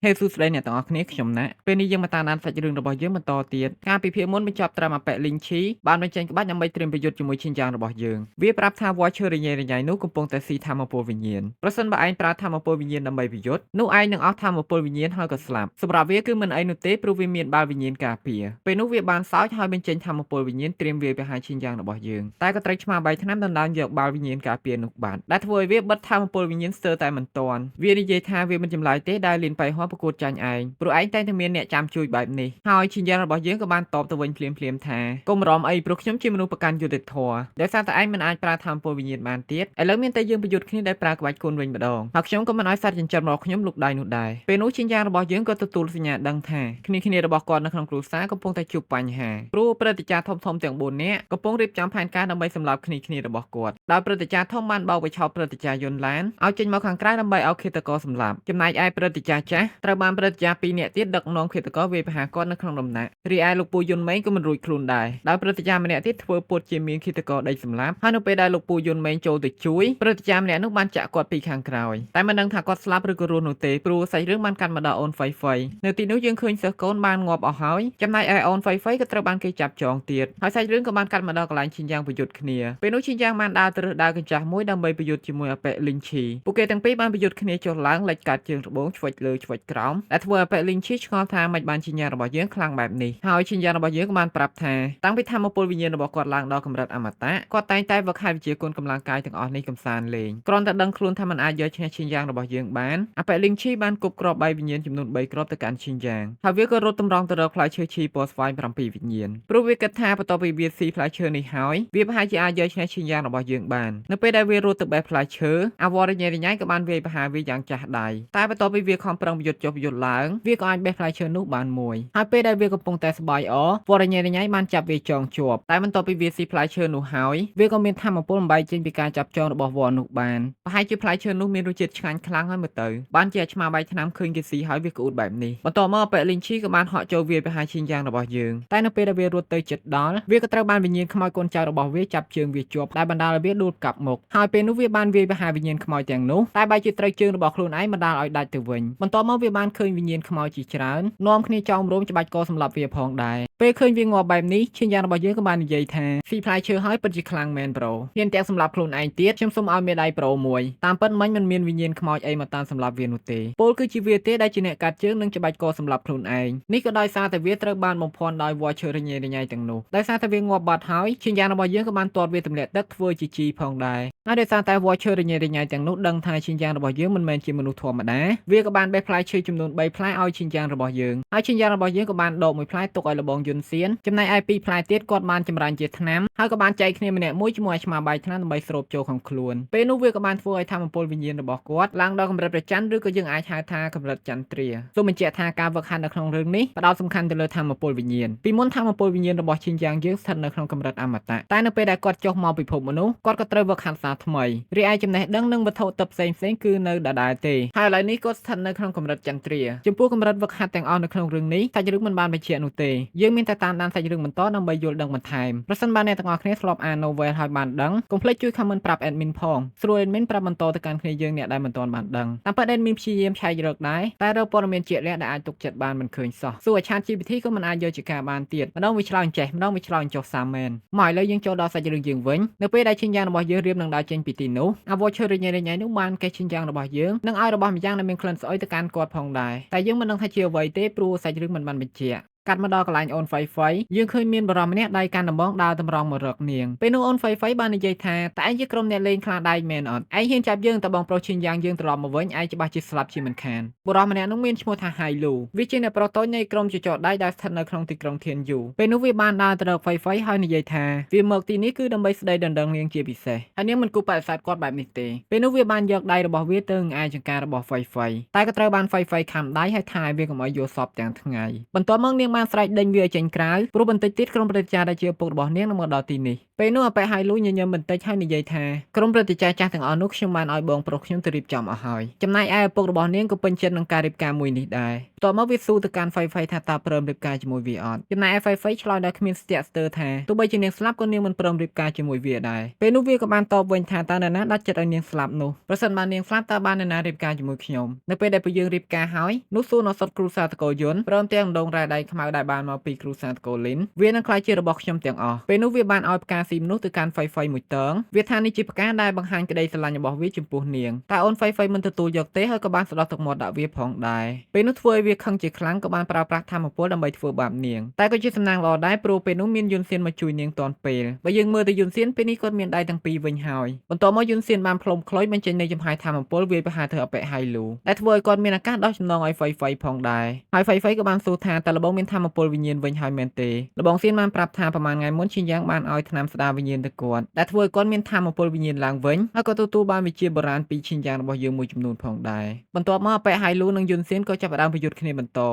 ហេសួស្តីអ្នកទាំងអស់គ្នាខ្ញុំណាក់ពេលនេះយើងមកតាមដានសាច់រឿងរបស់យើងបន្តទៀតកាលពីភាគមុនបញ្ចប់ត្រឹមអាប៉ែលីងឈីបានបញ្ចេញក្បាច់ដើម្បីត្រៀមប្រយុទ្ធជាមួយឈិនយ៉ាងរបស់យើងវាប្រាប់ថាវ៉ាឈើរញ៉េរញ៉ៃនោះកំពុងតែស៊ីធម្មពលវិញ្ញាណប្រសិនបើឯងប្រើធម្មពលវិញ្ញាណដើម្បីប្រយុទ្ធនោះឯងនឹងអស់ធម្មពលវិញ្ញាណហើយក៏ស្លាប់សម្រាប់វាគឺមិនអីនោះទេព្រោះវាមានបាល់វិញ្ញាណការពារពេលនោះវាបានសោចហើយបញ្ចេញធម្មពលវិញ្ញាណត្រៀមវាយប្រហារឈិនយ៉ាងរបស់យើងតែក៏ត្រូវឆ្មាបែកថ្នាំដណ្ដើមយកបាល់វិញ្ញាណការពារនោះបាត់ដែលធ្វើឲ្យវាបិទធម្មពលវិញ្ញាណស្ទើរតែមិនទាន់វានិយាយថាវាមិនចម្លែកទេដែលលៀនបៃហោះប្រកួតចាញ់ឯងព្រោះឯងតែងតែមានអ្នកចាំជួយបែបនេះហើយឈិនយ៉ាងរបស់យើងក៏បានតបទៅវិញភ្លាមៗថាកុំរំអីព្រោះខ្ញុំជាមនុស្សប្រកាន់យុត្តិធម៌ដោយសារតែឯងមិនអាចប្រើធម្មពលវិញ្ញាណបានទៀតឥឡូវមានតែយើងប្រយុទ្ធគ្នាដោយប្រើក្បាច់គុណវិញម្ដងហើយខ្ញុំក៏មិនឲ្យសត្វចិញ្ចឹមរបស់ខ្ញុំលូកដៃនោះដែរពេលនោះឈិនយ៉ាងរបស់យើងក៏ទទួលសញ្ញាដឹងថាគ្នាគ្នារបស់គាត់នៅក្នុងគ្រួសារកំពុងតែជួបបញ្ហាព្រោះព្រឹត្តិការណ៍ធំៗទាំង4នាក់កំពុងរៀបចំផែនការដើម្បីសម្លាប់គ្នាគ្នារបស់គាត់ដោយព្រឹត្តិការណ៍ធំបានបោកបញ្ឆោតព្រឹត្តិការណ៍យន្តឡានឲ្យចេញមកខាងក្រៅដើម្បីឲ្យឃាតករសម្លាប់ចំណែកឯព្រឹត្តិការណ៍ចាស់ត្រូវបានព្រឹត្តិការណ៍2នាក់ទៀតដឹកនាំឃាតករវាយប្រហារគាត់នៅក្នុងដំណាក់រីឯលោកពូយុនមេងក៏មិនរួចខ្លួនដែរដោយព្រឹត្តិការណ៍ម្នាក់ទៀតធ្វើពុតជាមានឃាតករដេកសម្លាប់ហើយនៅពេលដែលលោកពូយុនមេងចូលទៅជួយព្រឹត្តិការណ៍ម្នាក់នោះបានចាក់គាត់ពីខាងក្រោយតែមិនដឹងថាគាត់ស្លាប់ឬក៏រស់នោះទេព្រោះសាច់រឿងបានកាត់មកដល់អូនហ្វៃហ្វៃនៅទីនោះយើងឃើញសិស្សកូនបានងាប់អស់ហើយចំណែកឯអូនហ្វៃហ្វៃក៏ត្រូវបានគេចាប់ចងទៀតហើយសាច់រឿងក៏បានកាត់មកដល់កន្លែងឈិនយ៉ាងប្រយុទ្ធគ្នាពេលនោះឈិនយ៉ាងបានដើរទៅរើសដាវកញ្ចាស់មួយដើម្បីប្រយុទ្ធជាមួយអាប៉ែលីងឈីពួកគេទាំងពីរបានប្រយុទ្ធគ្នាចុះឡើងលិចកាត់ជើងត្បូងឆ្វិចលើឆ្វិចក្រោមដែលធ្វើឲ្យអាប៉ែលីងឈីឆ្ងល់ថាមិនបានឈិនយ៉ាងរបស់យើងខ្លាំងបែបនេះហើយឈិនយ៉ាងរបស់យើងក៏បានប្រាប់ថាតាំងពីធម្មពលវិញ្ញាណរបស់គាត់ឡើងដល់កម្រិតអមតៈគាត់តែងតែវឹកហាត់វិជ្ជាគុណកម្លាំងកាយទាំងអស់នេះកំសាន្តលេងគ្រាន់តែដឹងខ្លួនថាมันអាចយកឈ្នះឈិនយ៉ាងរបស់យើងបានអាប៉ែលីងឈីបានគប់គ្រាប់បែកវិញ្ញាណចំនួន3គ្រាប់ទៅកាន់ឈិនយ៉ាងហើយវាក៏រត់តម្រង់ទៅរកផ្លែឈើឈីពណ៌ស្វាយ7វិញ្ញាណព្រោះវាគិតថាបន្ទាប់ពីវាស៊ីផ្លែឈើនេះហើយវាប្រហែលជាអាចយកឈ្នះឈិនយ៉ាងរបស់យើងបាននៅពេលដែលវារត់ទៅបេះផ្លែឈើអាវរញ៉េរញ៉ៃក៏បានវាយប្រហារវាយ៉ាងចាស់ដៃតែបន្ទាប់ពីវាខំប្រឹងប្រយុទ្ធចុះប្រយុទ្ធឡើងវាក៏អាចបេះផ្លែឈើនោះបានមួយហើយពេលដែលវាកំពុងតែសប្បាយអវរញ៉េរញ៉ៃបានចាប់វាចងជាប់តែបន្ទាប់ពីវាស៊ីផ្លែឈើនោះហើយវាក៏មានធម៌ពលបំបែកចេញពីការចាប់ចងរបស់វរនោះបានប្រហែលជាផ្លែឈើនោះមានរសជាតិឆ្ងាញ់ខ្លាំងហើយមើលទៅបានជាអាឆ្មាបែកថ្នាំឃើញគេស៊ីហើយវាក្អួតបែបនេះបន្ទាប់មកប៉ែលីងឈីក៏បានហក់ចូលវាយប្រហារឈិនយ៉ាងរបស់យើងតែនៅពេលដែលវារត់ទៅជិតដល់វាក៏ត្រូវបានវិញ្ញាណខ្មោចកូនចៅរបស់វាចាប់ជើងវាជាប់ដែលបណ្ដាលឲ្យវាដួលកាប់មុខហើយពេលនោះវាបានវាយប្រហារវិញ្ញាណខ្មោចទាំងនោះតែបែរជាត្រូវជើងរបស់ខ្លួនឯងបណ្ដាលឲ្យដាច់ទៅវិញបន្ទាប់មកវាបានឃើញវិញ្ញាណខ្មោចជាច្រើននាំគ្នាចោមរោមច្បាច់កសម្លាប់វាផងដែរពេលឃើញវាងាប់បែបនេះឈិនយ៉ាងរបស់យើងក៏បាននិយាយថាស៊ីផ្លែឈើហើយពិតជាខ្លាំងមែន bro ហ៊ានទាំងសម្លាប់ខ្លួនឯងទៀតខ្ញុំសូមឲ្យមេដៃ bro មួយតាមពិតមិញមិនមានវិញ្ញាណខ្មោចអីមកតាមសម្លាប់វានោះទេពលគឺជាវាទេដែលជាអ្នកកាត់ជើងនិងច្បាច់កសម្លាប់ខ្លួនឯងនេះក៏ដោយសារតែវាត្រូវបានបំភាន់ដោយវល្លិឈើរញ៉េរញ៉ៃទាំងនោះដោយសារតែវាងាប់បាត់ហើយឈិនយ៉ាងរបស់យើងក៏បានទាត់វាទម្លាក់ទឹកធ្វើជាជីផងដែរហើយដោយសារតែវល្លិឈើរញ៉េរញ៉ៃទាំងនោះដឹងថាឈិនយ៉ាងរបស់យើងមិនមែនជាមនុស្សធម្មតាវាក៏បានបេះផ្លែឈើចំនួន3ផ្លែឲ្យឈិនយ៉ាងរបស់យើងហើយឈិនយ៉ាងរបស់យើងក៏បានដកមួយផ្លែទុកឲ្យលបងយុនសៀនចំណែកឯពីរផ្លែទៀតគាត់បានចម្រាញ់ជាថ្នាំហើយក៏បានចែកគ្នាម្នាក់មួយជាមួយឲ្យឆ្មាបាយថ្នាំដើម្បីស្រូបចូលក្នុងខ្លួនពេលនោះវាក៏បានធ្វើឲ្យធម្មពលវិញ្ញាណរបស់គាត់ឡើងដល់កម្រិតប្រច័ណ្ឌឬក៏យើងអាចហៅថាកម្រិតចន្ទ្រាសូមបញ្ជាក់ថាការវឹកហាត់នៅក្នុងរឿងនេះផ្ដោតសំខាន់ទៅលើធម្មពលវិញ្ញាណពីមុនធម្មពលវិញ្ញាណរបស់ឈិនយ៉ាងយើងស្ថិតនៅក្នុងកម្រិតអមតៈតែនៅពេលដែលគាត់ចុះមកពិភពមនុស្សគាត់ក៏ត្រូវវឹកហាត់សារថ្មីរីឯចំណេះដឹងនិងវត្ថុទិព្វផ្សេងៗគឺនៅដដែលទេហើយឥឡូវនេះគាត់ស្ថិតនៅក្នុងកម្រិតចន្ទ្រាចំពោះកម្រិតវឹកហាត់ទាំងអស់នៅក្នុងរឿងនេះសាច់រឿងមិនបានបញ្ជាក់នោះទេយើងមានតែតាមដានសាច់រឿងបន្តដើម្បីយល់ដឹងបន្ថែមប្រសិនបើអ្នកទាំងអស់គ្នាធ្លាប់អាន novel ហើយបានដឹងកុំភ្លេចជួយ comment ប្រាប់ admin ផងស្រួល admin ប្រាប់បន្តទៅកាន់គ្នាយើងអ្នកដែលមិនទាន់បានដឹងតាមពិត admin ព្យាយាមឆែករកដែរតែរកព័ត៌មានជាក់លាក់ដែលអាចទុកចិត្តបានមិនឃើញសោះសួរឲ្យ Chat GPT ក៏មិនអាចយកជាការបានទៀតម្ដងវាឆ្លើយចេះម្ដងវាឆ្លើយចុះសាមែនមកឥឡូវយើងចូលដល់សាច់រឿងយើងវិញនៅពេលដែលឈិនយ៉ាងរបស់យើងរៀបនឹងដើរចេញពីទីនោះអាវឈើរញ៉េរញ៉ៃនោះបានកេះឈិនយ៉ាងរបស់យើងនិងឲ្យរបស់ម្យ៉ាងដែលមានក្លិនស្អុយទៅកាន់គាត់ផងដែរតែយើងមិនដឹងថាជាអ្វីទេព្រោះសាច់រឿងមិនបានបញ្ជាក់កាត់មកដល់កន្លែងអូនហ្វៃហ្វៃយើងឃើញមានបរិមម្នាក់ដៃកាន់ដំបងដើរតម្រង់មករកនាងពេលនោះអូនហ្វៃហ្វៃបាននិយាយថាតើឯងជាក្រុមអ្នកលេងខ្លាដែកមែនអត់ឯងហ៊ានចាប់យើងតើបងប្រុសឈិនយ៉ាងយើងត្រឡប់មកវិញឯងច្បាស់ជាស្លាប់ជាមិនខានបុរសម្នាក់នោះមានឈ្មោះថាហៃលូវាជាអ្នកប្រុសតូចនៃក្រុមចចកដៃដែលស្ថិតនៅក្នុងទីក្រុងធានយូពេលនោះវាបានដើរទៅរកហ្វៃហ្វៃហើយនិយាយថាវាមកទីនេះគឺដើម្បីស្ដីដណ្ដឹងនាងជាពិសេសហើយនាងមិនគួរបដិសេធគាត់បែបនេះទេពេលនោះវាបានយកដៃរបស់វាទៅឯចង្ការរបស់ហ្វៃហ្វៃតែក៏ត្រូវបានហ្វៃហ្វៃខំដៃហើយថាឲ្យវាកុំឲ្យយល់សពទាំងថ្ងៃបន្ទាប់មកនាងបាន បានស្រែកដេញវាឲ្យចេញក្រៅព្រោះបន្តិចទៀតក្រុមព្រឹទ្ធាចារ្យដែលជាឪពុករបស់នាងនឹងមកដល់ទីនេះពេលនោះអាប៉ែហៃលូញញឹមបន្តិចហើយនិយាយថាក្រុមព្រឹទ្ធាចារ្យចាស់ទាំងអស់នោះខ្ញុំបានឲ្យបងប្រុសខ្ញុំទៅរៀបចំអស់ហើយចំណែកឯឪពុករបស់នាងក៏ពេញចិត្តនឹងការរៀបការមួយនេះដែរបន្ទាប់មកវាសួរទៅកាន់ហ្វៃហ្វៃថាតើព្រមរៀបការជាមួយវាអត់ចំណែកឯហ្វៃហ្វៃឆ្លើយដោយគ្មានស្ទាក់ស្ទើរថាទោះបីជានាងស្លាប់ក៏នាងមិនព្រមរៀបការជាមួយវាដែរពេលនោះវាក៏បានតបវិញថាតើនរណាដាច់ចិត្តឲ្យនាងស្លាប់នោះប្រសិនបើនាងស្លាប់តើបាននរណារៀបការជាមួយខ្ញុំនៅពេលដែលពួកយើងរៀបការហើយនោះសួនឱសថគ្រូសាតកោយន្តព្រមទាំងដងរ៉ែដៃខ្មៅដែលបានមកពីគ្រូសាតកោលីនវានឹងក្លាយជារបស់ខ្ញុំទាំងអស់ពេលនោះវាបានឲ្យផ្កាស៊ីមនុស្សទៅកាន់ហ្វៃហ្វៃមួយតងវាថានេះជាផ្កាដែលបង្ហាញក្តីស្រឡាញ់របស់វាចំពោះនាងតែអូនហ្វៃហ្វៃមិនទទួលយកទេហើយក៏បានស្ដោះទឹកមាត់ដាក់វាផងដែរពេលនោះធ្វើឲ្យវាខឹងជាខ្លាំងក៏បានប្រើប្រាស់ធម៌ពលដើម្បីធ្វើបាបនាងតែក៏ជាសំណាងល្អដែរព្រោះពេលនោះមានយុនសៀនមកជួយនាងទាន់ពេលបើយើងមើលទៅយុនសៀនពេលនេះគាត់មានដៃទាំងពីរវិញហើយបន្ទាប់មកយុនសៀនបានផ្លុំខ្លុយបញ្ចេញនៃចំហាយធម៌ពលវាយប្រហារធ្វើអបិហៃលូដែលធ្វើឲ្យគាត់មានឱកាសដោះចំណងឲ្យហ្វៃហ្វៃផងដែរហើយហ្វៃហ្វៃក៏បានសួរថាតើលបងមានធម៌ពលវិញ្ញាណវិញហើយមែនទេលបងសៀនបានប្រាប់ថាប្រហែលថ្ងៃមុនឈិនយ៉ាងបានឲ្យថ្នាំស្ដារវិញ្ញាណទៅគាត់ដែលធ្វើឲ្យគាត់មានធម៌ពលវិញ្ញាណឡើងវិញហើយក៏ទទួលបានវិជាបុរាណពីឈិនយ៉ាងរបស់យើងមួយចំនួនផងដែរបន្ទាប់មកអបិហៃលូនិងយុនសៀនក៏ចាប់ផ្ដើមប្រយុទ្ធគ្នាបន្ត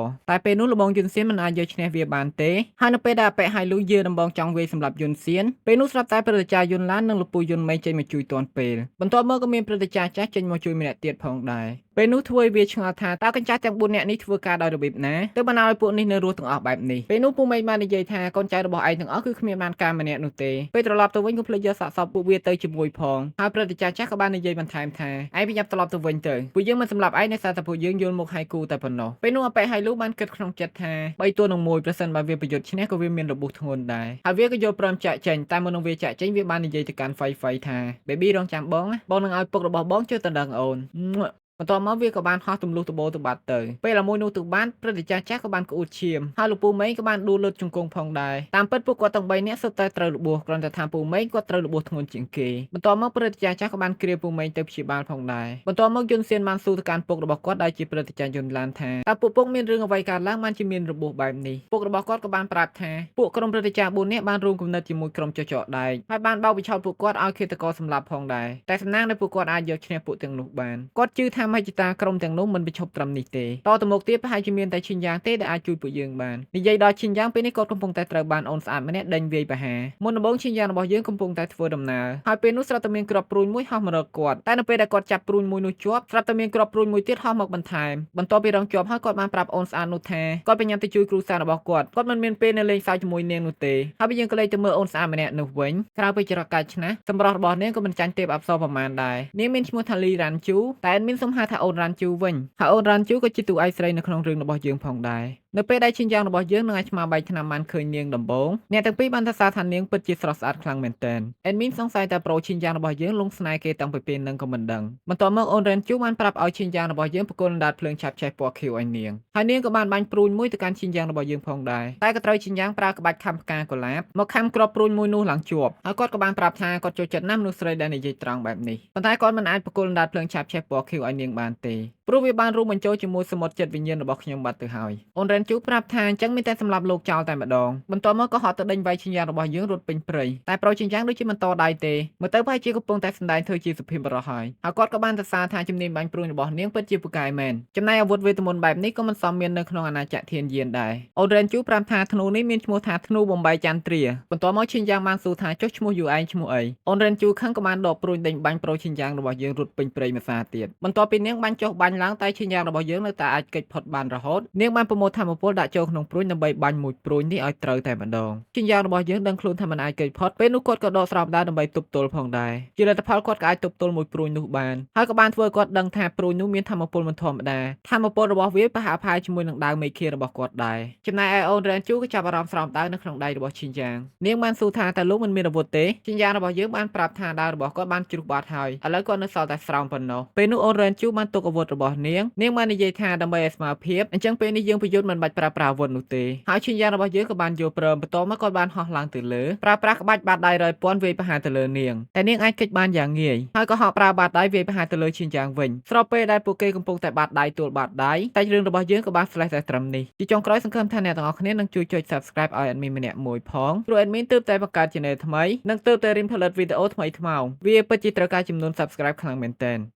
តែពេលនោះលបងយុនសៀនមិនអាចយកឈ្នះវាបានទេហើយនៅពេលដែលអបិហៃលូយាដំបងចង់វាយសម្រាប់យុនសៀនពេលនោះស្រាប់តែព្រឹទ្ធាចារ្យយុនឡាននិងលពូយុនមេចេញមកជួយទាន់ពេលបន្ទាប់មកក៏មានព្រឹទ្ធាចារ្យចាស់ចេញមកជួយម្នាក់ទៀតផងដែរពេលនោះធ្វើឲ្យវាឆ្ងល់ថាតើកញ្ចាស់ទាំង4នាក់នេះធ្វើការដោយរបៀបណាទើបបានឲ្យពួកនេះនៅរស់ទាំងអស់បែបនេះពេលនោះពូមេបាននិយាយថាកូនចៅរបស់ឯងទាំងអស់គឺគ្មានបានការម្នាក់នោះទេពេលត្រឡប់ទៅវិញក៏ភ្លេចយកសាកសពពួកវាទៅជាមួយផងហើយព្រឹទ្ធាចារ្យចាស់ក៏បាននិយាយបន្ថែមថាឯងប្រញាប់ត្រឡប់ទៅវិញទៅពួកយើងមិនសម្លាប់ឯងដោយសារតែពួកយើងយល់មុខហៃគូតែប៉ុណ្ណោះពេលនោះអប៉ែហៃលូបានគិតក្នុងចិត្តថា3តួនឹង1ប្រសិនបើវាប្រយុទ្ធឈ្នះក៏វាមានរបួសធ្ងន់ដែរហើយវាក៏យល់ព្រមចាក់ចេញតែមុននឹងវាចាក់ចេញវាបាននិយាយទៅកាន់ហ្វៃហ្វៃថា baby រងចាំបងណាបងនឹងឲ្យពុករបស់បងជួយតណ្ដឹងអូន បន្ទាប់មកវាក៏បានហោះទម្លុះដបូទៅបាត់ទៅពេលល្មួយនោះទៅបានព្រឹទ្ធាចារ្យចាស់ក៏បានក្អួតឈាមហើយលោកពូមេងក៏បានដួលលុតជង្គង់ផងដែរតាមពិតពួកគាត់ទាំង3នាក់សុទ្ធតែត្រូវរបួសគ្រាន់តែថាពូមេងគាត់ត្រូវរបួសធ្ងន់ជាងគេបន្ទាប់មកព្រឹទ្ធាចារ្យចាស់ក៏បានគ្រាពូមេងទៅព្យាបាលផងដែរបន្ទាប់មកយុនសៀនបានសួរទៅកាន់ពុករបស់គាត់ដែលជាព្រឹទ្ធាចារ្យយុនឡានថាតើពួកពុកមានរឿងអ្វីកើតឡើងបានជាមានរបួសបែបនេះពុករបស់គាត់ក៏បានប្រាប់ថាពួកក្រុមព្រឹទ្ធាចារ្យ4នាក់បានរួមគំនិតជាមួយក្រុមចចកដែកហើយបានបោកបញ្ឆោតពួកគាត់ឲ្យឃាតករសម្លាប់ផងដែរតែសំណាងដែលពួកគាត់អាចយកឈ្នះពួកទាំងនោះបានគាត់ជឿថាមហិច្ឆតាក្រុមទាំងនោះមិនបញ្ឈប់ត្រឹមនេះទេតទៅមុខទៀតប្រហែលជាមានតែឈិនយ៉ាងទេដែលអាចជួយពួកយើងបាននិយាយដល់ឈិនយ៉ាងពេលនេះគាត់កំពុងតែត្រូវបានអូនស្អាតម្នាក់ដេញវាយប្រហារមុនដំបូងឈិនយ៉ាងរបស់យើងកំពុងតែធ្វើដំណើរហើយពេលនោះស្រាប់តែមានគ្រាប់ព្រួញមួយហោះមករកគាត់តែនៅពេលដែលគាត់ចាប់ព្រួញមួយនោះជាប់ស្រាប់តែមានគ្រាប់ព្រួញមួយទៀតហោះមកបន្ថែមបន្ទាប់ពីរងជាប់ហើយគាត់បានប្រាប់អូនស្អាតនោះថាគាត់ប្រញាប់ទៅជួយគ្រួសាររបស់គាត់គាត់មិនមានពេលនៅលេងសើចជាមួយនាងនោះទេហើយបើយើងក៏លេចទៅមើលអូនស្អាតម្នាក់នោះវិញក្រៅពីចរិតកាចឆ្នះសម្រស់របស់នាងក៏មិនចាញ់ទេពអប្សរប្រមាណដែរនាងមានឈ្មោះថាលីរ៉ាន់ជូតែមានសុំហៅថាអូនរ៉ាន់ជូវិញហើយអូនរ៉ាន់ជូក៏ជាតួឯកស្រីនៅក្នុងរឿងរបស់យើងផងដែរនៅពេលដែលឈិនយ៉ាងរបស់យើងនឹងអាចឆ្មាបែកឆ្នាំបានឃើញនាងដំបូងអ្នកទាំងពីរបានសរសើរថានាងពិតជាស្រស់ស្អាតខ្លាំងមែនទែនអេដមីនសង្ស័យតែប្រូឈិនយ៉ាងរបស់យើងលងស្នេហ៍គេតាំងពីពេលនឹងក៏មិនដឹងបន្ទាប់មកអូនរ៉េនជូបានប្រាប់ឲ្យឈិនយ៉ាងរបស់យើងប្រគល់អណ្ដាតភ្លើងឆាបឆេះពណ៌ខៀវឲ្យនាងហើយនាងក៏បានបាញ់ព្រួញមួយទៅកាន់ឈិនយ៉ាងរបស់យើងផងដែរតែក៏ត្រូវឈិនយ៉ាងប្រើក្បាច់ខំផ្កាកុលាបមកខំគ្រាប់ព្រួញមួយនោះឡើងជាប់ហើយគាត់ក៏បានប្រាប់ថាគាត់ចូលចិត្តណាស់មនុស្សស្រីដែលនិយាយត្រង់បែបនេះប៉ុន្តែគាត់មិនអាចប្រគល់អណ្ដាតភ្លើងឆាបឆេះពណ៌ខៀវឲ្យនាងបានទេព្រោះវាបានរួមបញ្ចូលជាមួយសមុទ្រចិត្តវិញ្ញាណរបស់ខ្ញុំបាត់ទៅហើយអូនរ៉េនជូប្រាប់ថាអញ្ចឹងមានតែសម្លាប់លោកចោលតែម្ដងបន្ទាប់មកក៏ហត់ទៅដេញវាយឈិនយ៉ាងរបស់យើងរត់ពេញព្រៃតែប្រូឈិនយ៉ាងដូចជាមិនតដៃទេមើលទៅប្រហែលជាកំពុងតែសម្ដែងធ្វើជាសុភាពបរិសុទ្ធហើយហើយគាត់ក៏បានសរសើរថាជំនាញបាញ់ព្រួញរបស់នាងពិតជាពូកែមែនចំណែកអាវុធវេទមន្តបែបនេះក៏មិនសមមាននៅក្នុងអាណាចក្រធានយានដែរអូនរ៉េនជូប្រាប់ថាធ្នូនេះមានឈ្មោះថាធ្នូបំបីចន្ទ្រាបន្ទាប់មកឈិនយ៉ាងបានសួរថាចុះឈ្មោះយូឯងឈ្មោះអីអូនរ៉េនជូខឹងក៏បានដកព្រួញដេញបាញ់ប្រូឈិនយ៉ាងរបស់យើងរត់ពេញព្រៃមួយសាទៀតបន្ទាប់ពីនាងបាញ់ចុះបាញ់ឡើងតែឈិនយ៉ាងរបស់យើងនៅតែអាចគេចផុតបានរហូតនាងបានប្រមូលធម៌ពលដាក់ចូលក្នុងព្រួញដើម្បីបាញ់មួយព្រួញនេះឲ្យត្រូវតែម្ដងឈិនយ៉ាងរបស់យើងដឹងខ្លួនថាមិនអាចគេចផុតពេលនោះគាត់ក៏ដកស្រោមដាវដើម្បីទប់ទល់ផងដែរជាលទ្ធផលគាត់ក៏អាចទប់ទល់មួយព្រួញនោះបានហើយក៏បានធ្វើឲ្យគាត់ដឹងថាព្រួញនោះមានធម៌ពលមិនធម្មតាធម៌ពលរបស់វាប្រហាក់ប្រហែលជាមួយនឹងដាវមេឃារបស់គាត់ដែរចំណែកឯអូនរ៉េនជូក៏ចាប់អារម្មណ៍ស្រោមដាវនៅក្នុងដៃរបស់ឈិនយ៉ាងនាងបានសួរថាតើលោកមិនមានអាវុធទេឈិនយ៉ាងរបស់យើងបានប្រាប់ថាដាវរបស់គាត់បានជ្រុះបាត់ហើយឥឡូវគាត់នៅសល់តែស្រោមប៉ុណ្ណោះពេលនោះអូនរ៉េនជូបានទុកអាវុធរបស់នាងនាងបាននិយាយថាដើម្បីឲ្យស្មើភាពអញ្ចឹងពេលនេះយើងប្រយុទ្ធមិនបាច់ប្រើប្រាស់អាវុធនោះទេហើយឈិនយ៉ាងរបស់យើងក៏បានយល់ព្រមបន្ទាប់មកគាត់បានហោះឡើងទៅលើប្រើប្រាស់ក្បាច់បាតដៃរយពាន់វាយប្រហារទៅលើនាងតែនាងអាចគេចបានយ៉ាងងាយហើយក៏ហក់ប្រើបាតដៃវាយប្រហារទៅលើឈិនយ៉ាងវិញស្របពេលដែលពួកគេកំពុងតែបាតដៃទួលបាតដៃតែរឿងរបស់យើងក៏បាន slash តែត្រឹមនេះជាចុងក្រោយសង្ឃឹមថាអ្នកទាំងអស់គ្នានឹងជួយចុច Subscribe ឲ្យ admin ម្នាក់មួយផងព្រោះ admin ទើបតែបង្កើត channel ថ្មីនិងទើបតែរៀនផលិតវីដេអូថ្មីថ្មោងវាពិតជាត្រូវការចំនួន Subscribe ខ្លាំងមែនទែន។